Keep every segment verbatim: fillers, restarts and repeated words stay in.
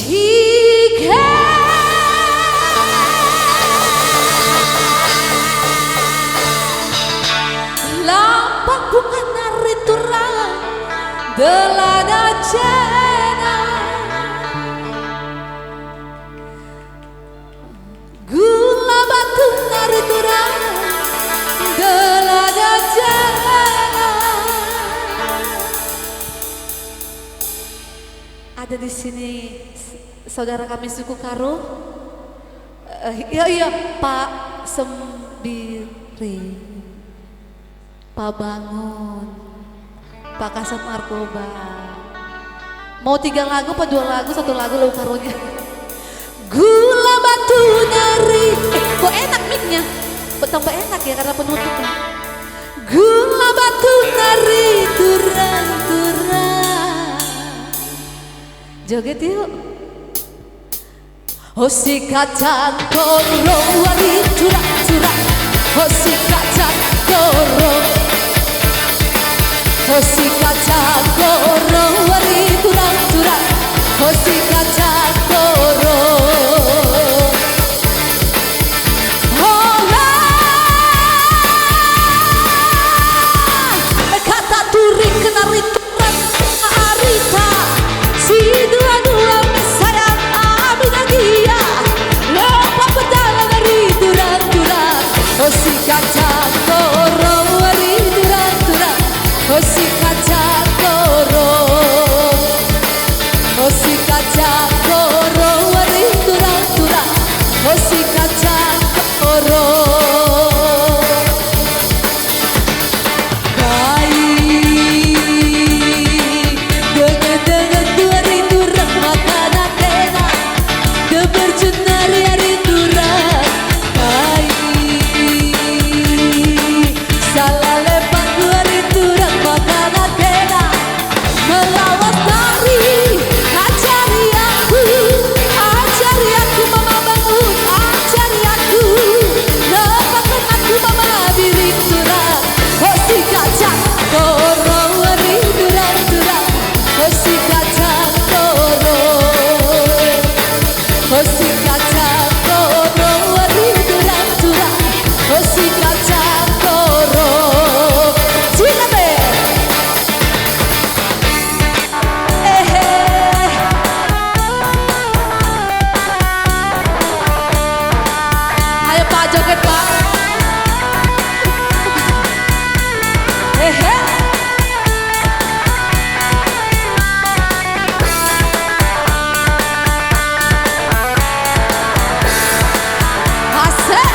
Ike. Lambang bunga na riturang, delaga jena. Gula batu na riturang, delaga jena. Ada di sini s-, saudara kami suku Karo. Eh, iya, iya, Pak Sembiring. Pabangun. Pak Kasat Narkoba. Mau tiga lagu apa dua lagu, satu lagu lagu Karonya. Gula batu na ri-, eh, kok enak mic-nya? Bertambah enak ya karena penutupnya. Gula batu na riturang-turang. Joget yuk. Ho si kacang koro, riturang-turang. Ho si kacang koro. Ho si kacang koro, riturang-turang. Ho si kacang koro. Hola. Kata turik na ritu- Arita, si dua-dua mesayang, abing agia, lopa berdalan riturang-turang. Ho si kacang koro, riturang-turang. Ho si kacang koro. Ho si kacang koro, riturang-turang. Ho si kacang koro. Baik, dengan-dengan dua riturang makanan enak, dan berjenari riturang. Baik, salalepan dua riturang makanan enak. Melawas tari, ajari aku, ajari aku mamabangun, ajari aku. Lepaskan aku mamabirik turang. Ho si kacang koro, riturang-turang. Ho si kacang koro. Ho si kacang koro, riturang-turang. Ho si kacang koro. Cina be. Ehe. Ayo, Pak, joget, Pak. Ehe. Asik.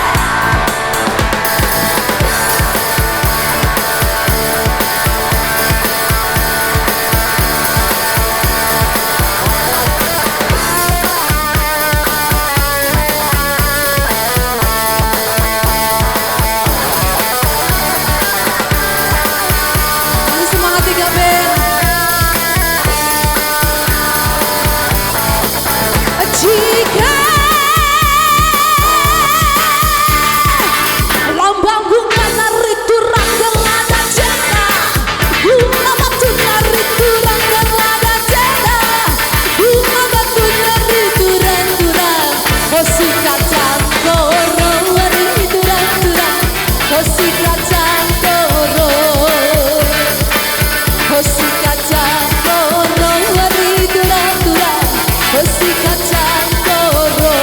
Kasih semangat tiga band. Jika lambang bunga na riturang delaga jenda, gula batu na riturang delaga jenda, gula batu na riturang-turang. Ho si kacang koro, riturang-turang. Ho si kacang koro. Ho si kacang koro, riturang-turang. Ho si kacang koro.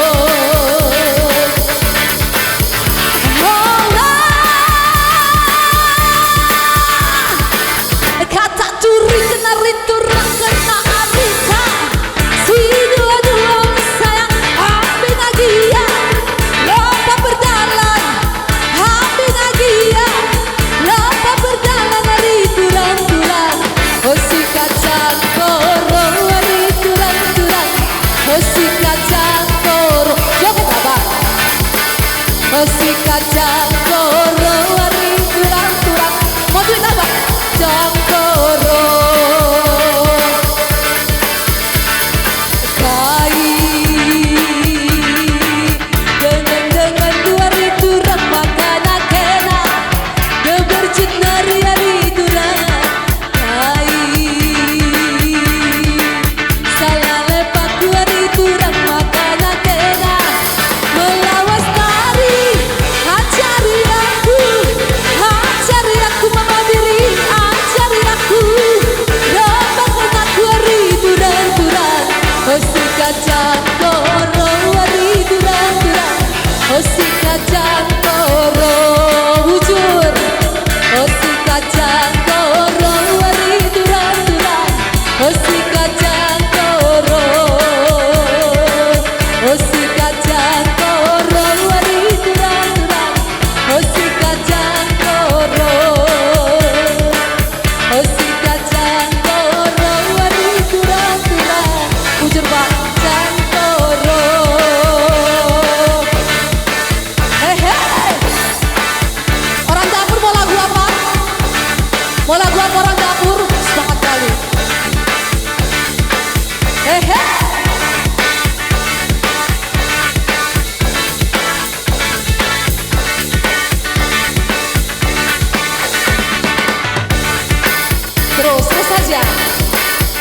Hola. Kata turik na riturang kena arita. Si dua-dua mesayang, abing agia. Lopa berdalan. Abing agia, lopa berdalan riturang-turang. Ho si kacang koro, riturang-turang. Ho si kacang koro. Joget, Abang. Ho si kacang koro, riturang-turang. Mau duit, Abang? Kacang koro.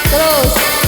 Terus.